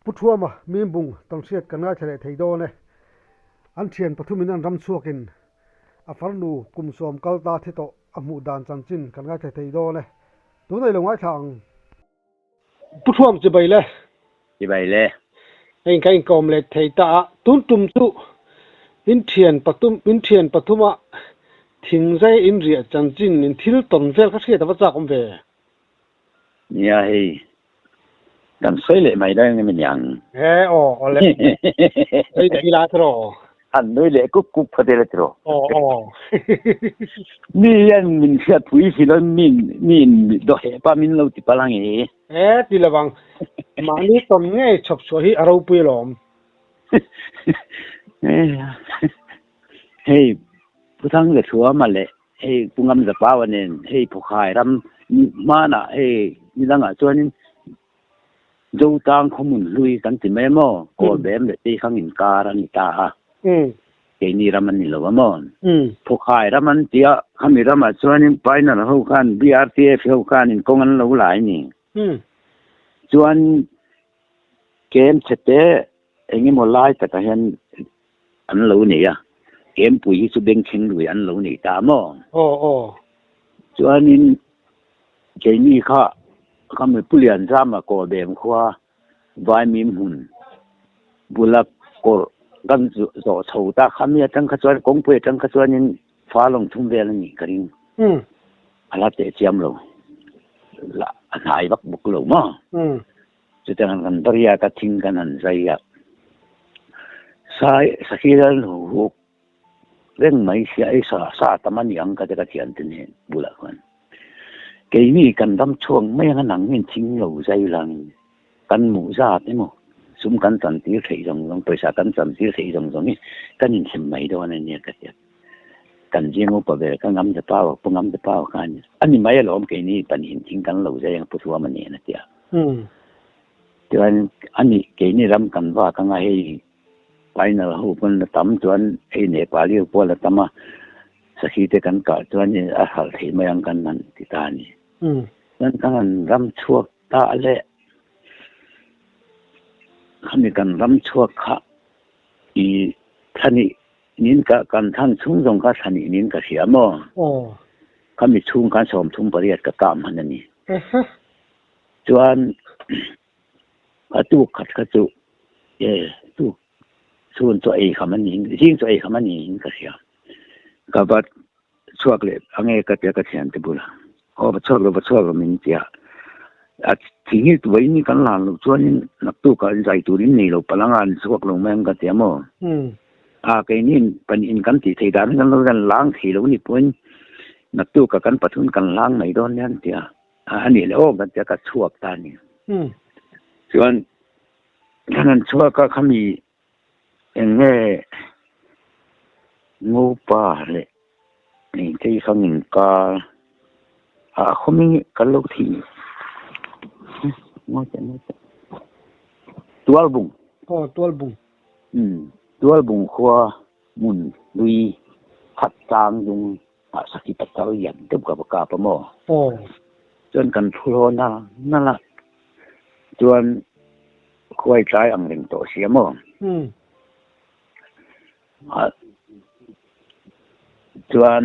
Pu Thuama Mimbung tawnhriat kan ngaithla leh thei dawn e. An thian pathumin an ram chhuakin a farnu kum sawm kal ta thi tawh a hmuh dan chanchin kan ngaithla thei dawn e. Tunah i lo ngaithla ang. Pu Thuam chibai le. Chibai le. Hei ka inkawm leh thei ta a, tun tum chu in thian pathum in thian pathuma thingzai in riah chanchin in thil tawn vel kha hriat a va chak awm ve. Nia hei kan sawi leh mai dawn emaw niang. He aw aw le sawi daih ila tiraw. Han nui leh kup kup kha tel tiraw. Aw aw. Mi hian min hriatpui si lo min min dawheh pa min lo ti palh ang e. He ti lovang mahni tawn ngei chhawp chhuah hi a ropui alawm. Hei Puthang le Thuama leh Hei Pu Ngamzapaua nen hei Phawkhai ram hmanah hei nidangah chuanin Zotang khawhmun hlui kan ti mai maw? Kawlbem leh Teikhang inkar a ni ta a, keini ram an ni lo a maw? Phawkhai ram an ti a, khami ramah chuanin Pioneer ho khan BRTF ho khanin kawng an lo lai a ni. Chuan kem chhete Eng emaw lai takah hian an lo nei a, Kempui hi chu bengchheng lui an lo nei ta maw? Aw aw. Chuanin keini kha ka mi Pu Lianzama Kawlbem khua Vaimim hmun bula kawrh kan zawh chho ta kha mi atang kha chuan kawngpui atang kha chuanin fa lawng thum vel a nih ka ring. A la teh chiam lo. La a hnai vak bawk lo maw? Chutiang kan va riak a, thing kan han zai a, sai sakhi lal huk reng mai sia ei sa sa tam a ni ang ka ti ka thian te nen bulah khan. Keini kan ram chhuak mai anga nang hian thing lo zai langin kan hmuh zat emaw sum kan chan tir theih zawng zawng pawisa kan chan tir theih zawng zawng hi kan inthlen mai dawn a nia ka ti a. Kan zing upa ber ka ngam ta pau pu ngam ta pau khan a ni mai alawm keini pahnihin thing kan lo zai ang pu Thuama nen a ti a. Chuan a nih keini ram kan vak anga hei final ho pawn la tam chuan hei Nepali ho pawh la tam a sakhi te kan kah chuan a hralh theih mai ang kan han ti ta a ni. Chuan kan han ram chhuak ta leh khami kan ram chhuak kha i thla Nin ka kan than chhung zawng kha thla nih nin ka hria maw? Aw. Khami chhung khan 38 ka kam han a ni. Ehe. Chuan a tuk khat kha chu e tuk chhun chu ei kham a ni zing chu ei kham a ni in ka hria. Ka va chhuak leh ange ka tia ka thiante bula. Aw va chhuak lo va chhuak lo min tia. A thing hi vawiin kan lan loh chuanin naktukah zai turin nei lo palh anga an chhuak lo mai ang ka tia maw? A keini pahnihin kan tih theih dan kan lo kan lang thei lo ni pawhin naktukah kan pathum kan lang mai dawn nia an ti a, a nih leh aw kan ti a ka chhuak ta a ni. Chuan kan han chhuak a khami eng nge Ngopa leh Engtei kha min kar a khawmi kan lo thih Tualbung. Aw Tualbung. Umm, Tualbung khua hmun hlui khat tlang dung ah sakhi pasal lian deuh ka va kap a maw? Aw. Chuan kan thu hlawn a nalh a, chuan khuai tlai ang reng tawh si a maw? Umm. Ah, chuan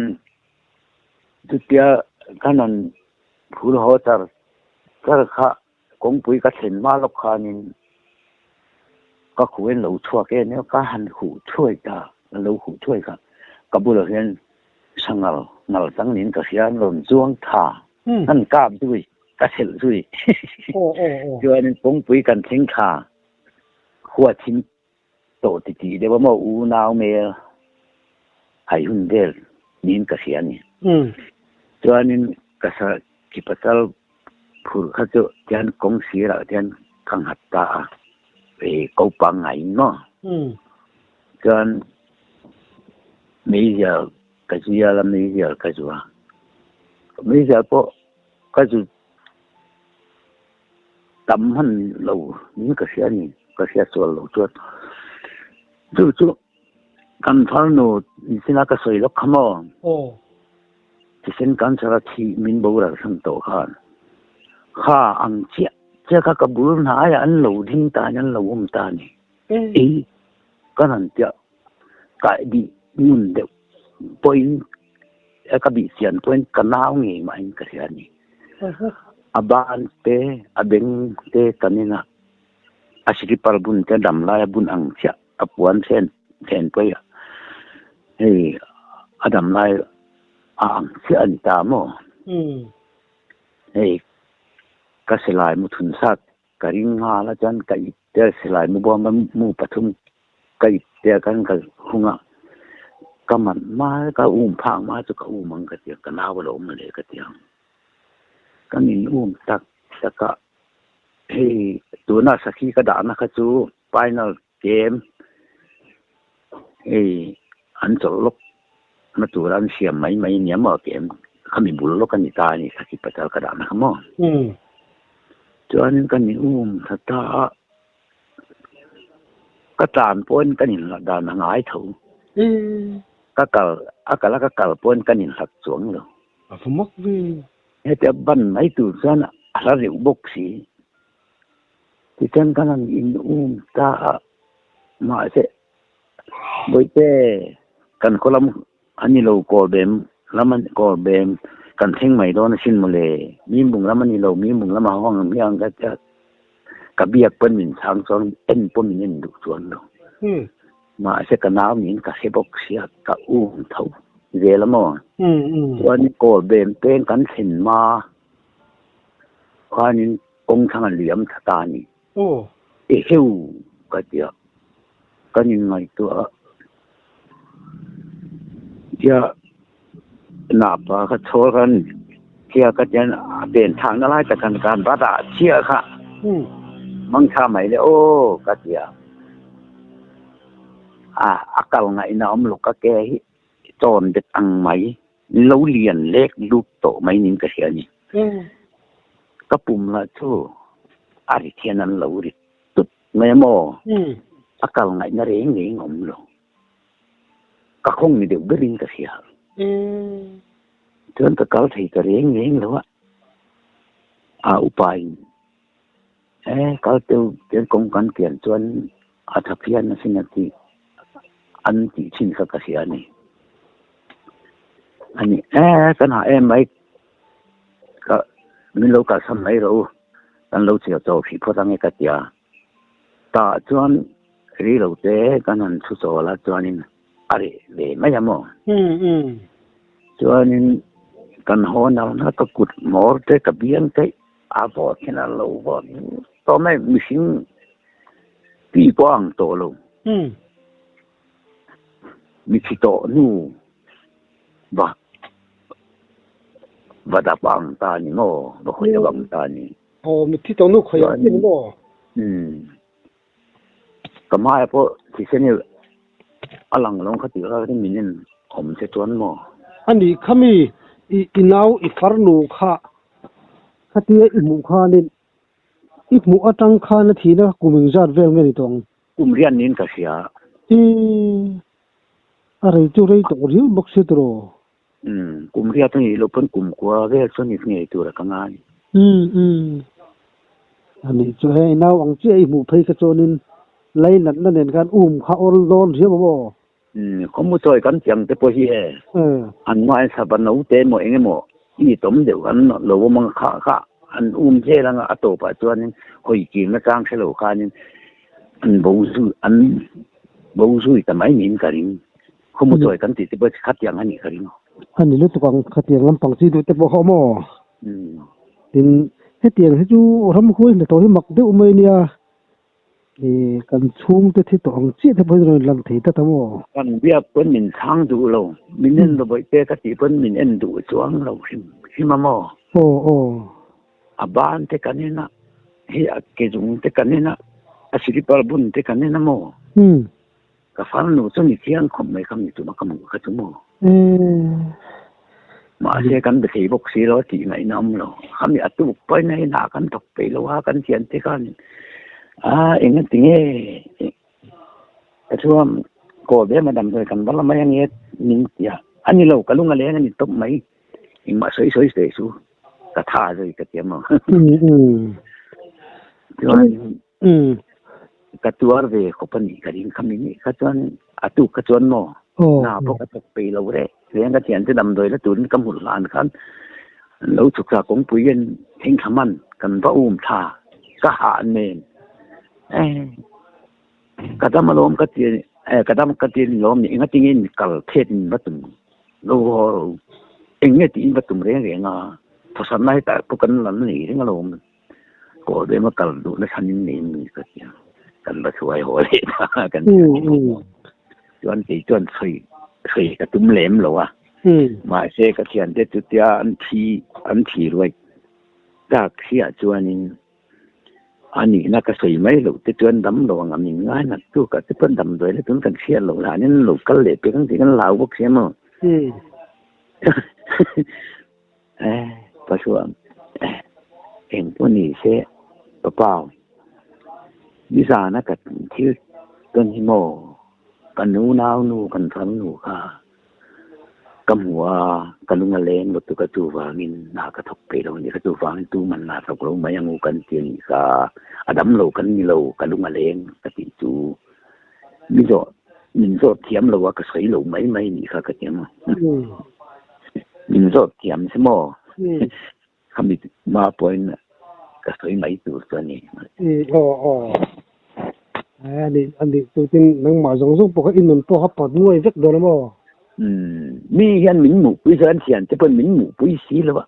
chutia kan han phul haw char char kha Kawngpui ka thlen hma lawk khanin ka khuh en lo chhuak em em ka han huh thuai ta, ka lo huh thuai kha ka bulah hian sangal ngal chang niin ka hria an rawn chuang tha an kap zui ka chelh zui chuanin kawngpui kan thleng thla khua thim tawh ti tih deuh a maw unau hmel hai hun vel niin ka hria a ni. Chuanin ka sa ki pasal phur kha chu tian kawng sirah tian ka nghat ta a, ih ko pangngai in maw. Chuan meizial ka zial a meizial ka zu a, meizial pawh ka zu Tam hman lo in ka hria a ni, ka hria sual lo chuan. Chu chu kan farnu nichin a ka sawi lawk kha maw? Aw. Thisen cancer a thih min boral san tawh khan kha ang chiah Chiah kha ka bul hnaiah an lo ding ta a ni, an lo awm ta a ni. Ei ka rawn tiah kai bih ngun deuh pawhin ka bih chian pawhin ka nau ngei mahin ka hria a ni. A ban te, a beng te kan en a, a slipper bun te dam lai a bun ang chiah a puan then then pawih a, hei a dam lai a ang chiah a ni ta maw? Hei ka silai mu thun sat ka ring nghal a chuan ka ip te silai mu bawm a mu pathum ka ip te a kan ka hung a ka man hma ka um phak hma chu ka um ang ka ti a ka nau a lo awm leh ka ti ang ka min um tak tak a hei tuna sakhi ka dahna kha chu final game hei an chawlh lawk na tura an siam mai mai nia maw kem khami bul lawk a ni ta a ni sakhi patal ka dahna kha maw chuanin ka ni um tha ta a ka tlan pawhin ka inhlat dan a ngai tho ka kal a kal a ka kal pawhin ka inhlat chuang lo a va mak ve hetia ban mai tur chuan a hla reuh bawk si tichuan ka han in um ta a mahse Bawihte, kan khaw lam a ni lo kawl bem lam a kawl bem kan thleng mai dawn asin mawle. Mimbung lam a ni lo, mimbung lam a hawng ang hmiang ka tia ka biak pawn min chhang chuan en pawh min en duh chuan lo. Mahse ka nau niin ka hre bawk sia ka um tho zel a maw. Chuan kawl bem peng kan thlen hma khanin kawng thlang a liam tha ta a ni. Aw. I heu ka ti a, kan inngaihtuah a, tia napa kha chhawl khan tia ka tian a pen thlakna lai tak khan kan va dah chiah kha mangtha mai le aw ka ti a, a kal ngaihna awm lo ka ke hi chawn bet ang mai lo lian lek lut tawh mai niin ka hria a ni. Ka pum lah chu a ri thian an lo ri tut mai a maw? A kal ngaihna reng reng a awm lo. Ka khawng ni deuh berin ka hria. Chuan ka kal thei ta reng reng lo a, a upain e kal teuh ten kawng kan kian chuan a tha phian asin a tih an tih thin kha ka hria a ni. A ni e kan hah em mai ka min lo kalsan mai rawh u kan lo chhiar chaw hrih phawt ang e ka ti a tah chuan ri lo te kan han thu chawl a chuanin a reh ve mai a maw chuanin kan haw nalna ka kut hmawr te ka biang te a vawt hian a lo vawt tawh mai mihring pi pawh a ang tawh lo mithi tawh hnu va va dap ang ta a ni maw va khawih a bang ta a ni. Aw mithi tawh hnu khawih ang chi a ni maw? Ka hmaiah pawh thisen hi a lang lo kha tih kha min en awm che chuan maw? A nih kha mi i nau i farnu kha khatia i hmuh khanin i hmuh atang khan a thihna kum engzat vel nge ni tawh ang? Kum riat niin ka hria. I a rei chu rei tawh riau bawk si tiraw? Umm kum riat a nih loh pawn kum kua vel chuan i ngei tur a ka ngai. Umm umm a nih chu hei nau ang chiah i hmuh phei kha chuanin lei natna nen khan um kha awl dawn riau ang aw. Umm khawmu chawi kan tiang te pawh hi e an hmain sava no te emaw eng emaw i tawm deuh an lo awm ang kha kha an um zel ang a a tawpah chuanin hawi kirna chang hre lo khanin an bo zui an bo zui ta mai niin ka ring. Khawmu chawi kan tih te pawh khatiang a nih ka ring. A ni lutuk ang, khatiang lampang chi duh te pawh kha awm aw. Tin, hetiang hi chu ramhuai hnathawh hi mak deuh mai nia, ih kan chhungte thi tawh ang chiah te pawh hi rawn lang thei ta ta maw? Kan biak pawn min chhang duh lo, min en lo bawih te ka tih pawn min en duh chuang lo hrim hrim a maw? Aw aw. A ban te kan en a, hei a ke zung te kan en a, a slipper bun te kan en a maw? Ka farnu chu ni chiang khawp mai ka mi tuma ka hmuh kha chu maw. Mahse kan be thei bawk si lo tih ngaihna awm lo. Khami a tuk pawhin a inah kan thawk peih lo a kan thian te khan a enga tinge ka chuan kawl ve madam chuan kan va la mai ange min ti a. A ni lo ka lung a leng a ni tawp mai. Engmah sawi sawi teh chu ka tha zui ka ti a maw. Chuan um ka tuar ve khawp a nih ka ring kha mi nih kha chuan a tuk kha chuan maw hna pawh ka thawk peih lo reh reng ka thiante damdawi la turin ka hmuh hlan khan an lo chhuk thla kawngpui hian thleng thla hman kan va um thla ka hah nen eh ka dam alawm ka ti eh ka dam ka ti ni lawm ni engatinge in kal phet in va tum lo haw ro eng nge tiin va tum reng reng a thawsatna hetah pawh kan la nei reng alawm. Kawl ve ma kal duh na chhan in nei mi ka tia kan va chhuai haw leh ta kan chuan kei chuan sawi sawi ka tum lem lo a mahse ka thian te chu tia an thi an thi ruai tak siah chuanin a nihna ka sawi mai loh te chuan dam lo ang a min ngai nat tu ka te pawn damdawi la tun kan hriat loh hlanin an lo kal leh pek ang tih kan hlau bawk sia maw. Eh, Pathian, eng pawh ni se, Papa, nizana ka thil tawn hi maw, ka nunau nu, kan farnu kha ka hmu a, ka lung a leng lutuk a, chuvangin hna ka thawk peih lo a nih kha, chuvangin tuman hna thawk lo mai ang u kan ti a nih kha, a dam lo kan ni lo, ka lung a leng ka tih chu mi zawh min zawt thiam lo a ka sawi lo mai mai nih kha ka ti ang a min zawt thiam si maw khami hma pawhin ka sawi mai tur chu a ni. Aw aw ani ani tutin nangmah zawng zawng pawh kha i nun pawh kha pawt nuai vek dawn a maw? Mi hian min hmuhpui chuan thiante pawhin min hmuhpui si lo a.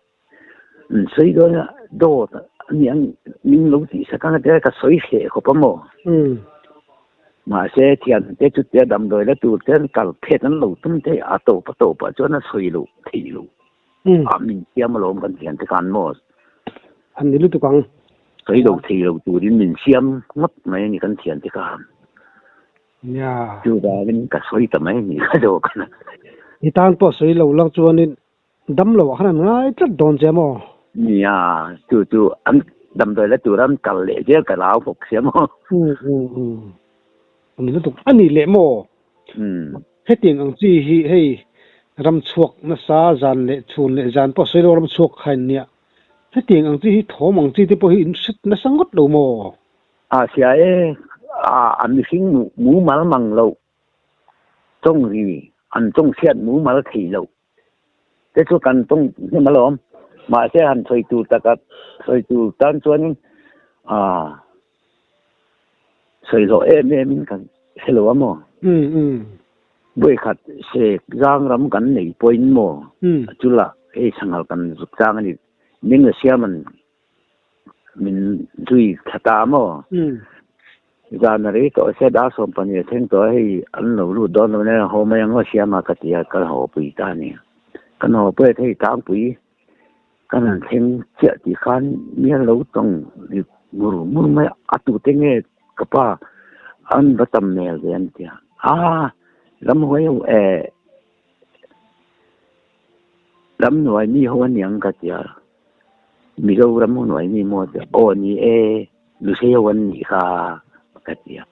An sawi dawn a, dawt a ni ang min lo tih sak ang tia ka sawi hreh khawp a maw? Mahse thiante chutia damdawi la tur te an kal phet an lo tum thei a tawp a tawpah chuan a sawi loh theih loh a min siam alawm kan thiante khan maw? An ni lutuk ang. Sawi lo thei lo turin min siam ngawt mai a ni kan thiante khan. Nia. Chuvangin ka sawi ta mai a ni kha zawk. I tan pawh sawi lo lang chuanin Dam lo ah khan an ngai tlat dawn che maw? Nia, chu chu an damdawi la tura an kal leh zel ka lau bawk sia maw? Um um um. Ani lutuk a ni leh maw? Um. Hetiang ang chi hi hei ram chhuak nasa zan leh chhun leh zan pawh sawi lo ram chhuak kha in nia. Hetiang ang chi hi thawm ang chi te pawh hi in hret nasa ngawt lo maw? A sia e, a mihring mumal mang lo tawng ri an tawng hriat mumal thei lo. Te chu kan tawng hnem alawm. Mahse han sawi tur taka sawi tur tan chuanin ah sawi hlawh em em in kan hre lo a maw? Vawikhat sek zang ram kan nei pawhin maw chula hei sanghal kan zuk chang a ni. Ming a siam an min zui thla ta maw? Zan a rei tawh se dar 12 a thleng tawh a, hei an lo lut dawn lo nen haw mai ang aw siama ka ti a, ka haw pui ta a ni. Kan haw pawh hei tlangpui kan han thleng chiah tih khan mi an lo tawng rik ngur ngur mai a, a tute nge ka pa an va tam hmel ve an ti a, aa ramhuai ho eh ramhnuai mi ho aniang ka ti a, Mizoram hnuai mi maw ti a, aw ni e. Lusei ho an nih kha ka ti a.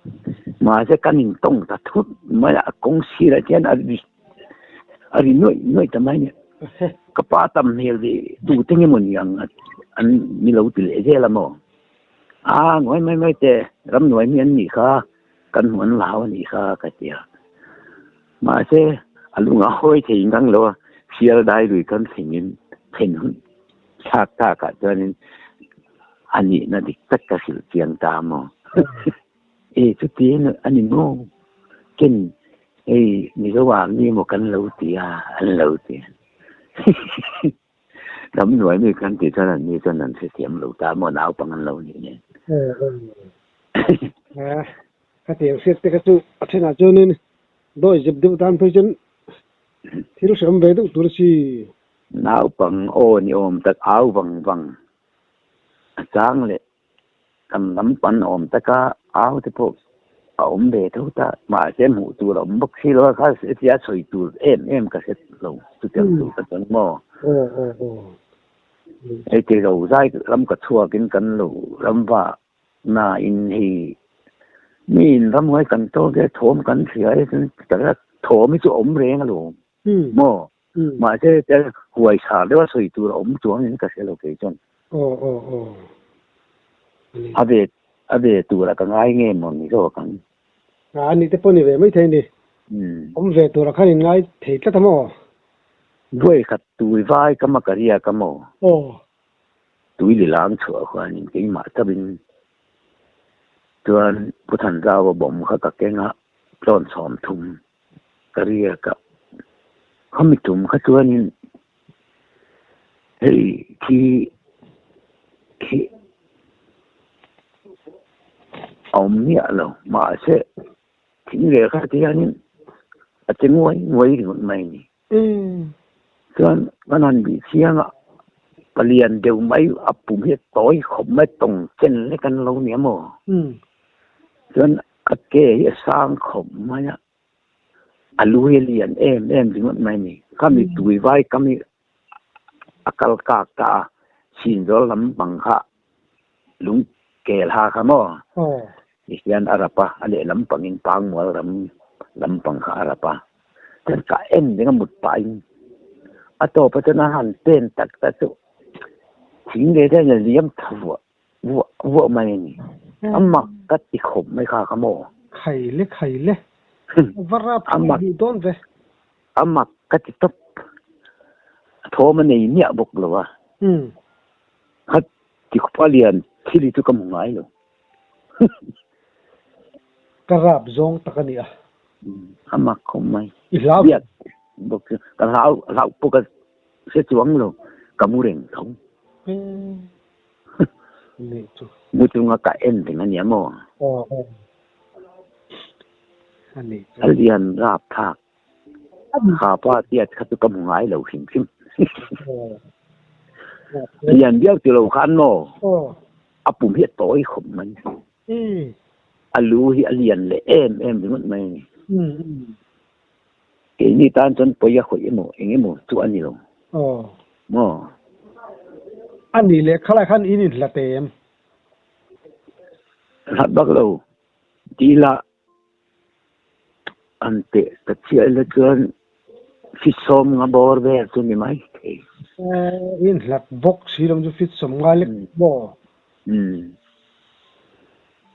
Mahse kan intawng ta thut mai a, kawng sirah hian a ri a ri nuaih nuaih ta mai a ni. Ka pa tam hmel ve tute nge maw ni ang an ni lo ti leh zel a maw? Aa ngawi mai mai teh ramhnuai mi an nih kha kan hmuh an hlau a nih kha ka ti a. Mahse a lung a hawi thei ngang lo a, sial dai lui kan thlengin thlen hun thlak takah chuanin a nihna dik tak ka hrilh chiang ta maw? E chuti a ni maw? Ken hei Mizo ah mi maw kan lo ti a, an lo ti a. Ramhnuai mi kan tih chuan an ni chuan an hrethiam lo ta maw naupang an lo nih nen. Khatiang hriat te kha chu a thenah chuanin dawi zep deuh tan phei chuan thil hreawm ve deuh tur a si. Naupang aw ni awm tak au vang vang a chang leh kan lam pan awm taka au te pawh a awm ve tho ta. Mahse hmuh tur a awm bawk si lo a, kha hetia sawi tur em em ka hre lo chutiang tur ka chuan maw. Hei ti lo zai ram ka chhuakin kan lo ram vah na in hei mi in ramhuai kan tawk e thawm kan hria e thawm hi chu a awm reng alawm maw. Mahse tel huai sar deuha sawi tur a awm chuangin ka hre lo kei chuan. Aw aw aw. A ve A ve tura ka ngai nge maw ni zawk ang. A ni te pawh ni ve mai thei a ni. Awm ve tura khan in ngai thei tlat a maw? Vawi khat tui vai ka ma ka riak a maw? Aw. Tui lilang chhuah huanin keimah chauhin chuan Pu Thanzau a bawm kha ka keng a, tlawn chhawm thum ka riak a. Khami tum kha chuanin hei khi khi a awm miah lo mahse thing leh kha ti hianin a che nguai nguai ringawt mai a ni. Chuan kan han bih chiang a, palian deuh mai a pum hi a tawi khawp mai tawng chen lek an lo nia maw? Chuan a ke hi a sang khawp mai a, a lu hi a lian em em ringawt mai a ni. Khami tui vai kam hi a kal kak ta a, Sinzawl lampang kha lung kel ha kha maw? Tihian a rap a, a lehlam pangin Pangmual ram lampang kha a rap a. Chuan ka en ding a mut pahin a tawp a chuan a han pen tak tak chu thing leh hian a liam tha vuah vuah vuah mai a ni. A mak ka ti khawp mai kha kha maw? Khai le khai le. Va rap A mak duh dawn ve. A mak ka ti tawp. A thawm a nei miah bawk lo a. Kha ti khawp a lian thil hi chu ka hmu ngai lo. Ka rap zawng tak a ni a. A mak khawp mai. I hlau. Biak bawk chu ka hlau hlau pawh ka hre chuang lo ka mu reng tho. Nih chu. Mu chunga ka en reng a nia maw? Aw aw. A nih chu. A lian rap thlak. Kha pa tiat kha chu ka hmu ngai lo hrim hrim. Lian viau ti lo khan maw? A pum hi a tawi khawp mai. A lu hi a lian leh em em ringawt mai a ni. Keini tan chuan pawi a khawih emaw eng emaw chu a ni lo maw? A nih leh khalai khan in inhlat em? Hlat bak lo. Tila An teh ta chiah ila chuan fit sawm nga bawr vel chu ni mai thei. In hlat bawk si lo chu fit sawm ngai lek maw?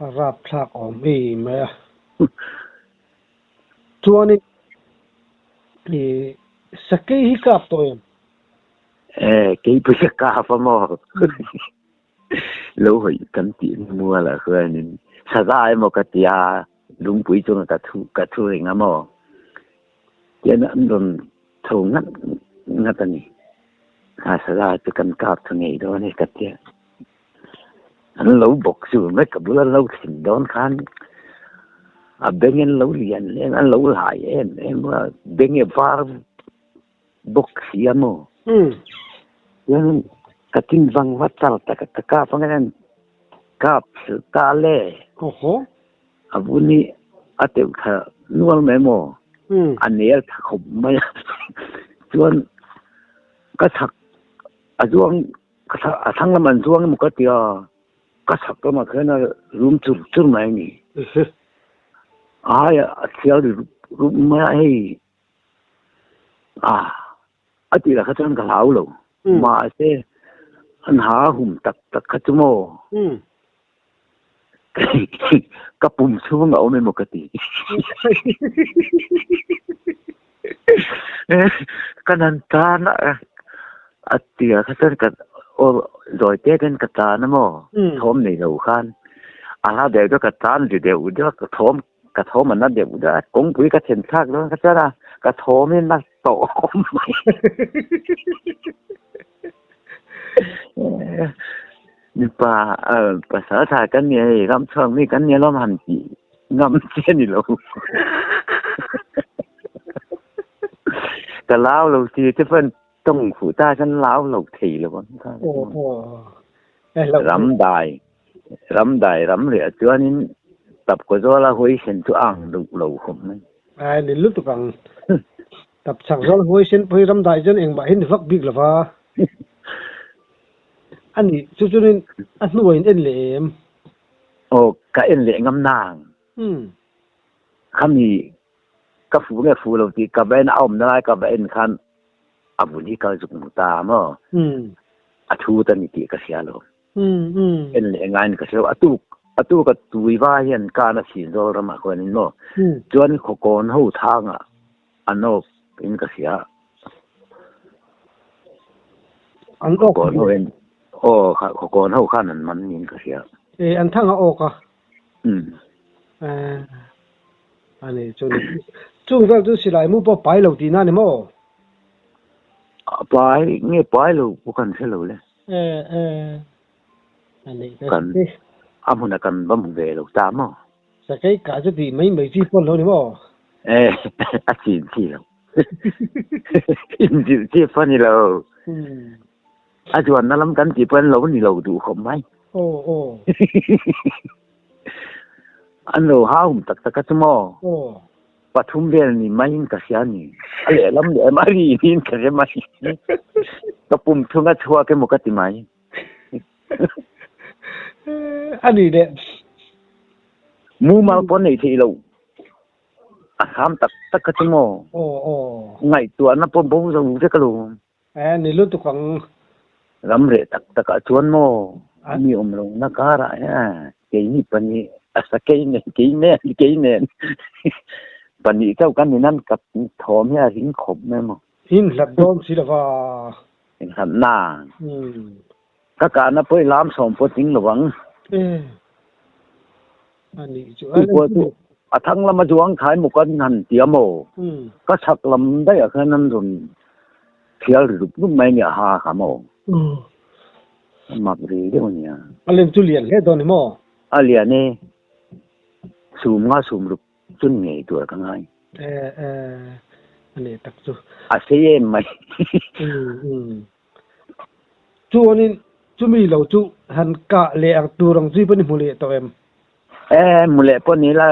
A rapthlak awm em mai a. Chuanin i sakei hi kap tawh em? Keipui ka kap a maw? Lo hawi kan tih mual ah khuanin saza emaw ka ti a, lungpui chungah ka thu ka thu reng a maw? Tian an rawn tho ngat ngat a ni. A saza chu kan kap thu ngei dawn e ka ti a. An lo bawk chu mai ka bula lo thlen dawn khan a beng an lo lian em an lo lai em em a, beng e var bawk si a maw? Chuanin ka tin vang va char tak a, ka kap ang hian kap ta le. A vun hi a teuh thla nual mai maw? A nel thla khawp mai a. Chuan ka chhak a zuang a thlang lamah an zuang emaw ka ti a, ka chhak lamah khian a rum chur chur mai a ni. Ai a thial ri rup rup mai a hei. A tih lah kha chuan ka hlau lo. Mahse, an ha hum tak tak kha chu maw? Ka pum chhung a awm emaw ka ti. Ka nan tan a, a tih ah kha chuan ka aw zawi te ten ka tan a maw? Thawm nei lo khan. A hla deuh deuh ka tan ri deuh deuh a, ka thawm Ka thawm a na deuh deuh a, kawngpui ka then thlak dawn kha chuan a, ka thawm hi na tawh awm mai. Mipa pasal tha kan nia hei, ram chhuak mi kan nia lawm han tih ngam che a ni lo. Ka lau lo si te pawn tawng khuh ta chuan lau lo thei lo ang kha. Ram dai. Ram dai ram riah chuanin tap kaw zawla huaisen chu a ang duh lo khawp mai. Ai ni lutuk ang. Tap chak zawla huaisen pawh hi ram dai chuan engmah hi ni vak bik lova. A nih chu chuanin a hnuaiin en leh em? Aw ka en leh ngam nang. Khami ka fu nge fu lo tih ka va en a awmna lai ka va en khan a vun hi ka zuk hmu ta maw? A thu ta ni tih ka hria lo. En leh ngaiin ka hria lo. A tuk. A tu ka tuiva hian kan a sin zawl ramah khuanin maw chuan khawkawn ho thangah an awk in ka hria. An awk Khawkawn ho en aw khawkawn ho khan an man in ka hria. E an thang a awk a. Um. Eh ani chu ni. Chung vel chu silai mu pawh pai lo tihna ni maw? A pai nge pai lo pawh kan hre lo le. Eh eh ani Kan a hmunah kan va hmu ve lo ta maw? Sakei kah chu tih mai mai chi pawn lo ni maw? Eh, a chin chi lo. Inzilh chi pawh ni lo. A zuanna lam kan tih pawh an lo ni lo duh khawp mai. Aw aw. An lo hau tak tak a chu maw? Aw. Pathum vel ni maiin ka hria ni. A lehlam leh em a ri niin ka hre mai. Ka pum thung a chhuak emaw ka ti mai. A ni leh. Mumal pawh nei theih loh a hram tak tak kha chu maw? Aw aw. Ngaihtuahna pawh bo zo vek alawm. Eh ni lutuk ang. Ram reh tak takah chuan maw mi awm lohna karah hian keini pahnih a sakei nen kei nen kei nen pahnih chauh kan inan kap thawm hi a ring khawp mai maw. In hlat dawn si lova. In hlat na. Ka kahna pawh i lam sawm pawh ting lo ang. Eh. Ani chu. Chu pawh chu a thang lama zuang thai maw kan han ti a maw? Ka chhak lam daih ah khan an rawn thial ri rup rup mai nia ha kha maw? A mak ri deuh ania. A lem chu lian hle dawn ni maw? A lian e. Sum nga sum rup chun ngei tur ka ngai. Eh eh. Ani tak chu. A sei em mai. Chuanin chumi lo chu han kah leh ang tur ang zui pawh ni hmu leh tawh em? Eh, hmu leh pawh ni la,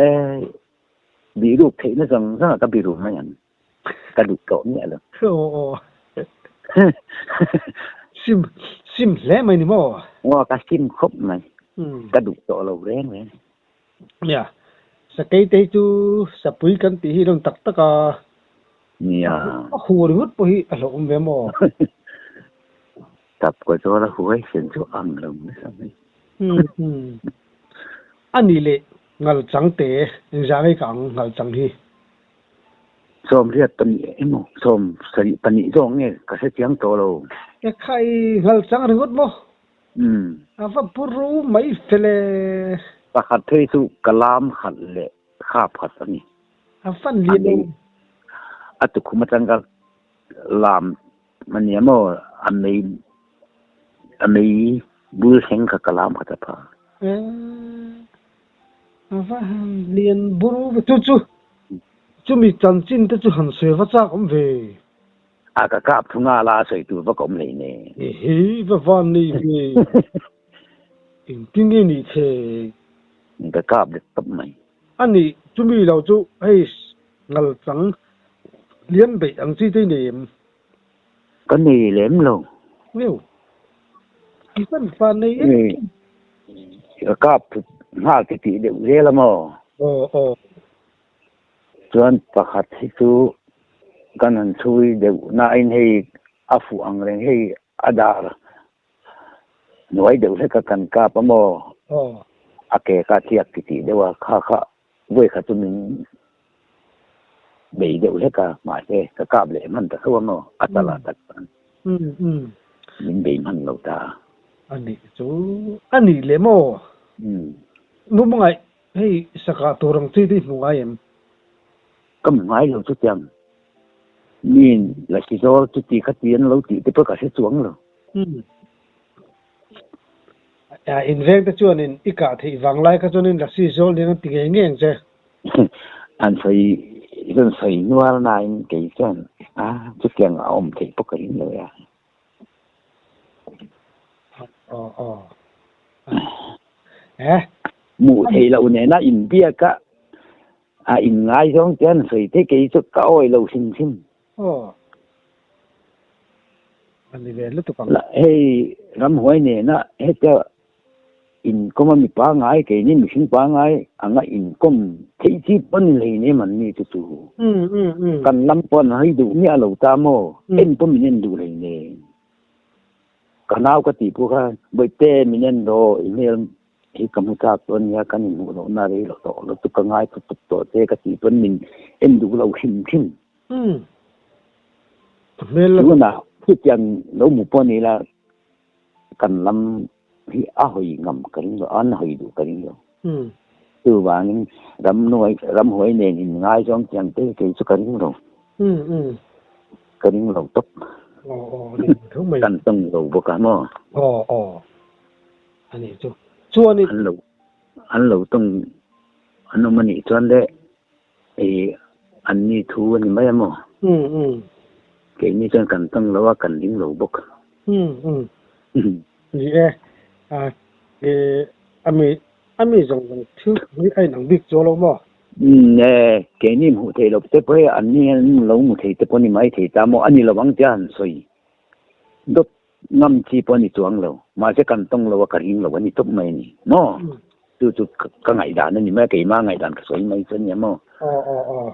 eh, bihruk theihna zawng zawng ah ka biru mai ang. Ka duh tawh miah lo. Aw aw. Sim, sim hle mai ni maw? Aw, ka sim khawp mai. Ka duh tawh lo reng reng. Nia, sakei te hi chu sapui kan tih hi rawn tak tak a. Nia. A hu ringawt pawh hi a hlauhawm ve maw? Tap ka zawl a huai sen chu ang lo nasa mai. A nih leh ngal chang te engzah ngei ka ang ngal chang hi? Sawmriat pahnih emaw sawm sarih pahnih zawk nge ka hre chiang tawh lo. E khai ngal chang ringawt maw? A va buru mai fel e. Pakhat phei chu ka lam khat leh khap khat a ni. A fan lian lo. A tukhum atang ka lam a nia maw a mei a mei bul thleng kha ka lam khat a pha. A va han lian buru ve chu chu chumi chanchin te chu han sawi va chak awm ve. A ka kap thu nga la sawi tur vak awm hlei ne. Ehe va van nei ve. Engtin nge nih che? Ka kap leh tawp mai. A nih chumi lo chu hei ngal chang liam beih ang chi te i nei em? Ka nei lem lo. Ngeu. I fan fan nei em? Ka kap nghal ti tih deuh zel a maw? Aw aw. Chuan pakhat hi chu kan han chhui deuh nain hei a fuh ang reng hei a dar hnuai deuh hlek a kan kap a maw? A ke kha tliak ti tih deuh a kha kha vawi kha chu min bei deuh hlek a mahse ka kap leh hman ta tho a maw a chala tak chuan min bei hman lo ta. A nih chu a nih leh maw? Mumngaih Hei sakah tur ang chi te i hmu ngai em? Ka hmu ngai lo chutiang. Miin lasi zawl chuti kha ti an lo tih te pawh ka hre chuang lo. Umm. In veng te chuanin i kah theih vang lai kha chuanin lasi zawl nen an ti ngei ngei ang che. An sawi rawn sawi nual nain kei chuan a chutiang a awm theih pawh ka ring lo e. Aw aw. Eh. Hmuh theih loh nena inbiak a a inngaizawng te an sawi te kei chu ka awi lo hrim hrim. Aw. A ni ve lutuk ang. Hei ramhuai nena heta Inkawm a mi pangai, keini mihring pangai anga inkawm theih chi pawh ni hlei nem an ni chu chu. Kan lam pawh an hawi duh miah lo ta maw? En pawh min en duh hlei nem. Ka nau ka tih pawh kha, Bawihte min en rawh, i hmel. Hi ka hmu chak chuan nia kan inhmuh lohna rei lo tawh lo chu ka ngai thut thut tawh che ka tih pawn min en duh lo hrim hrim. Umm. Ka hmel la. Tunah chutiang lo hmu pawh ni ila kan lam hi a hawi ngam ka ring lo, an hawi duh ka ring lo. Umm. Chuvangin ramnuai ramhuai nen in ngaizawng chiang te kei chu ka ring lo. Umm umm. Ka ring lo tawp. Aw aw ni tho mai. Kan tawng lo bawk a maw? Aw aw. A ni chu. Chuan i. An lo an lo tawng an awm a nih chuan le i an ni thu a ni mai a maw? Umm umm. Keini chuan kan tawng lo a kan ring lo bawk. Umm umm. Ni e. A e a mi a mi zawng zawng thil hi a inang bik chu lo maw? Umm e keini hmuh theih loh te pawh hi an ni an lo hmu thei te pawh ni mai thei ta maw? A ni lo ang tia han sawi dawt Ngam chi pawh a ni chuang lo. Mahse kan tawng lo a, ka ring lo a ni tawp mai a ni maw? Chu chu ka ngaihdan a ni mai a, keimah ngaihdan ka sawi mai chu a nia maw? Aw aw aw,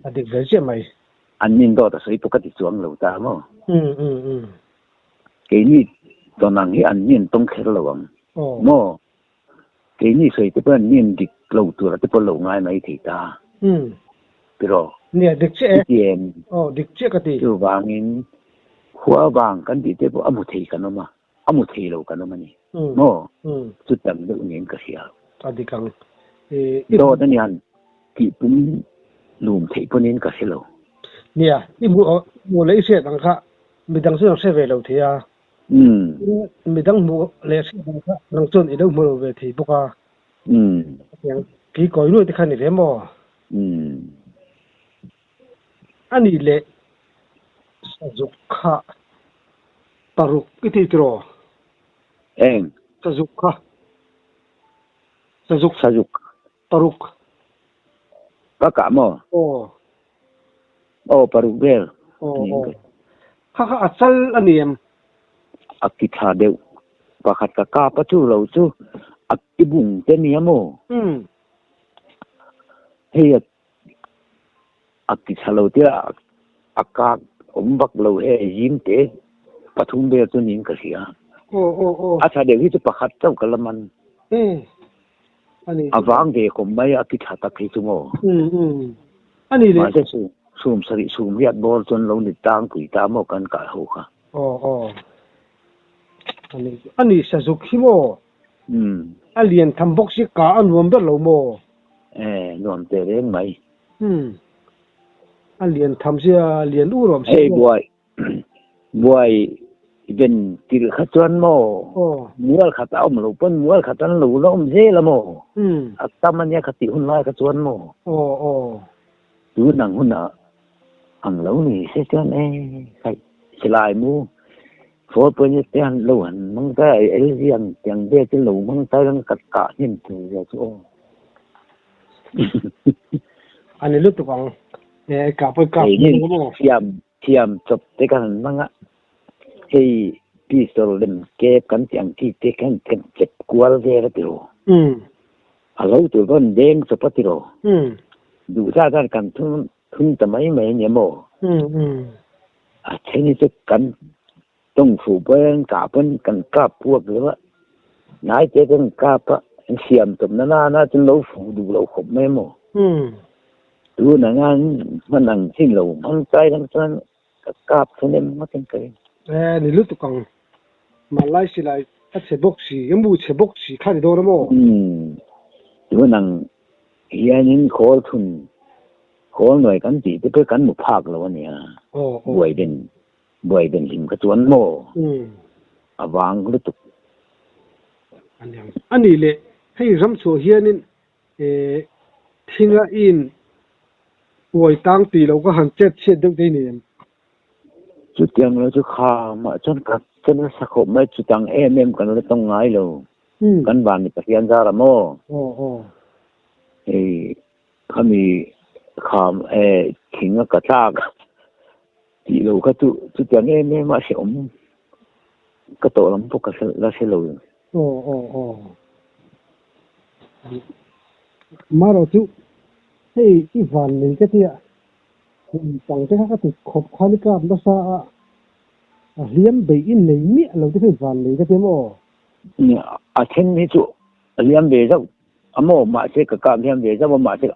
a dik ve chiah mai. An nin dawt a sawi pawh ka ti chuang lo ta maw? Um um um. Keini tawn ang hi an nin tawng kher lo ang maw? Keini sawi te pawh an nin dik lo tur a te pawh lo ngai mai thei ta. Um. Tiraw? Nia, dik chiah e. I ti em? Aw, dik chiah ka ti. Chuvangin khua vang kan tih te pawh a mu thei kan awm a, a mu thei lo kan awm a ni. Maw? Chu tam deuh niin ka hria. A dik ang. Dawt a ni han tih pum lum theih pawhin ka hre lo. Nia, i hmuh leh i hriat ang kha midang chuan an hre ve lo thei a. Midang hmuh leh hriat ang kha nang chuan i lo hmu lo ve thei bawk a. Kei kawi nuai te kha ni ve maw? A nih leh sazuk kha paruk i tih tiraw? Eng? Sazuk kha. Sazuk. Sazuk. Paruk. Ka kah maw? Aw. Aw paruk vel. Aw aw. Kha kha a chal a ni em? A ki tha deuh. Pakhat ka kap a chu lo chu a ki bung te nia maw? Umm. Hei a a ki tha lo tia a kak awm vak lo he zim te pathum vel chu niin ka hria. Aw aw aw. A tha deuh hi chu pakhat chauh ka la man. Umm. A ni. A vang ve kawm mai a ki tha tak hi chu maw? Umm umm. A ni le. Mahse chu sum sarih sum riat bawr chuan lo ni tlangpui ta maw kan kah ho kha. Aw aw. A ni chu. A ni sazuk hi maw? Umm. A lian tham bawk si ka a nuam ber lo maw? Eh, nuam teh reng mai. Umm. A lian tham si a, lian ur awm si Hei buai, buai ven tirh kha chuan maw? Aw. Mual khat a awm lo pawn mual khat an lo la awm zel a maw? Umm. A tam a nia kha tih hun lai kha chuan maw? Aw aw. Tun ang hunah ang lo ni se chuan e, khai silai mu. 4.8 te han lo han hmang ta a, LG ang tiang vel chu lo hmang ta ila ka kah hnem tur zia chu aw. A ni lutuk ang, e kah pawh i kah hei thiam thiam chawp te ka han hmang a, hei pistol lem kep kan tih ang chi te khan kan chep kual vel a tiraw. A lo tur pawn deng chawp a tiraw. Duh zat zat kan thun Thun ta mai mai a nia maw? A then hi chu kan tawng fuh pawn kah pawn kan kap puak lo a, hnai te kan kap a, an siam tawp na nana chu lo fuh duh lo khawp mai maw? Tun anga an hman ang chin lo hmang chai lang chuan ka kap thun em ngawt in ka ring. E ni lutuk ang, Malai silai a chhe bawk si, a mu chhe bawk si kha ni dawn a maw? Tun ang hianin khawl thun Khawl nuai kan tih te pawh kan mu phak lo a nia. Buai den buai den hlim kha chuan maw a vang lutuk. A nih leh hei ram chhuah hianin thinga in uai tang tih loh ka han chet chhiat deuh te hi ni em? Chutiang lo chu kha mah chuan ka che nasa khawp mai chutang em em kan la tawng ngai lo. Kan van ni Pathian zara maw? Hei Khami kham e thing a ka tlak tih lo kha chu chutiang em em a hrehawm ka tawh lam pawh ka la hre lo. Aw aw aw Marawh chu hei i van nei ka tia kum pang te kha ka ti khawp khan i kap nasa a a hliam beih i nei miah lo te kha i van nei ka tia maw? A then hi chu. A hliam ve zauh a maw? Mahse ka kah hliam ve zauh a, mahse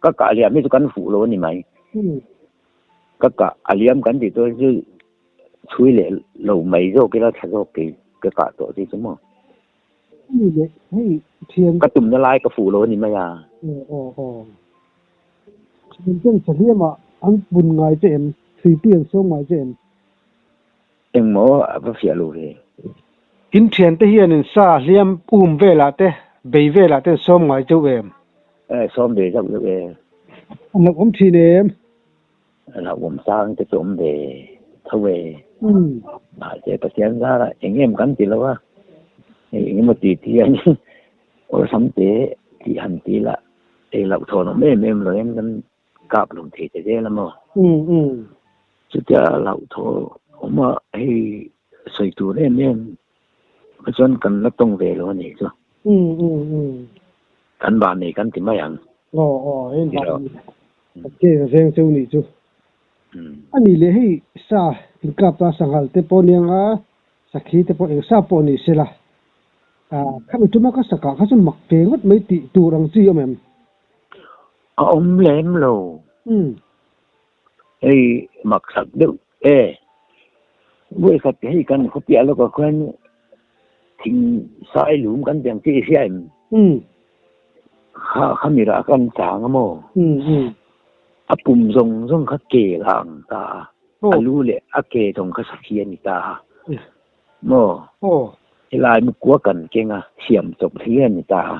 ka kah hliam hi chu kan fuh lo a ni mai. Ka kah a hliam kan tih chuan chu chhui leh lo mai zawk ila tha zawk kei ka kah tawh chi chu maw? Ni leh hei thian. Ka tumna lai ka fuh lo a ni mai a. Aw aw aw. Thian ten sahliamah an pun ngai che em? Thluipui an sawm ngai che em? Engmaw a va fiah lo ve. In thiante hianin sa hliam um velah te, bei velah te an sawm ngai chauh em? E, sawm ve zauh zauh e. An lo awm thin em? An lo awm sang te chu awm ve tho e. Mahse Pathian zarah eng em kan ti lo a, hei eng emaw ti ti hian awlsam te tih han ti la, ei loh thawn awm em em lo hian kan kap lo thei ta zel a maw? Chutia hlauhthaw awm a, hei sawi tur em em kha chuan kan la tawng ve lo a nih chu. Kan bah nei kan ti mai ang. Aw aw hei bah nei kan ti reng cheu nih chu. A nih leh hei sa inkap ta sanghal te pawh aniang a, sakhi te pawh eng sa pawh ni sela. Khami tuma ka sakah kha chu mak ve ngawt mai tih tur ang chi awm em? A awm lem lo. Hei maksak deuh e. Vawikhat hei kan khawpiah lawkah khuan thing sai lum kan ti ang chi i hria em? Kha kha mirah kan chang a maw? A pum zawng zawng kha kel a ang ta a. A lu leh a ke zawng kha sakhi a ni ta a. Maw? Helai mukua kan keng a, siam chawp hlir a ni ta a.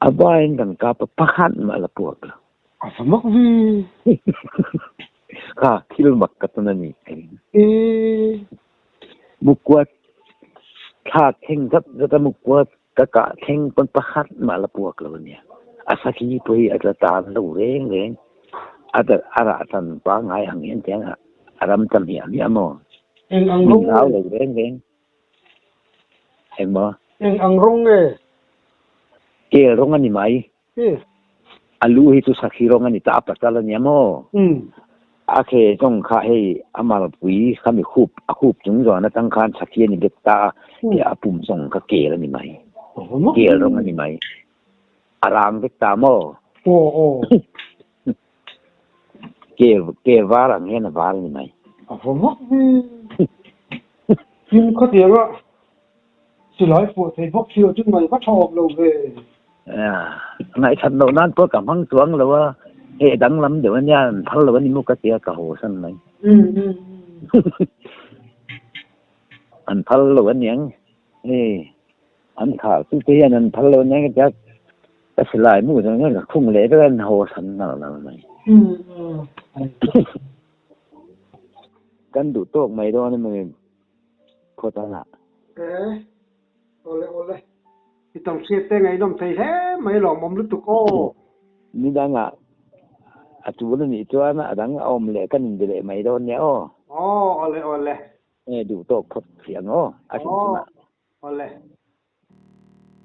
A vaiin kan kap a, pakhat mah la puak lo. A va mak ve. Kha thil mak ka tawn a ni. Mukua thlak thleng zat zat a mukua ka kah thleng pawn pakhat mah la puak lo a nia. A sakhi pawh hi a tla tan lo reng reng. A rah tan pangngai ang hian tiang a ram tam hiah hmiah maw? Eng ang rawng nge? Lo reng reng. Eng maw? Eng ang rawng nge? Kel rawng a ni mai. A lu hi chu sakhi rawng a ni ta, a pasal a nia maw? A khe zawng kha hei a marpui kha mi khup, a khup chung zawn atang khan sakhi a ni bet ta a, a pum zawng kha kel a ni mai. Kel rawng a ni mai. A rang vek ta maw? Kel, kel var ang hian a var a ni mai. A va mak ve. Tin khawtianga silai fuah thei bawk si lo chu mai va tha awm lo ve. Ngaihchhat loh nan pawh ka hmang chuang lo a, hei a danglam deuh ania an phal lo a ni maw ka tia ka haw san mai. An phal lo aniang hei an thah chu te hian an phal lo aniang ka tia ka silai mu zawng hian ka khung leh vek a an haw san nalh nalh mai. Kan duh tawk mai dawn emaw khawtana. E, awle awle. I tam hriat te ngaihnawm thei hle mai lawmawm lutuk aw. Ni dangah a tul a nih chuan a dang a awm leh kan inbe leh mai dawn nia aw. Aw, awle awle. E, duh tawk phawt hrih ang aw, a hrim hrim ah. Awle.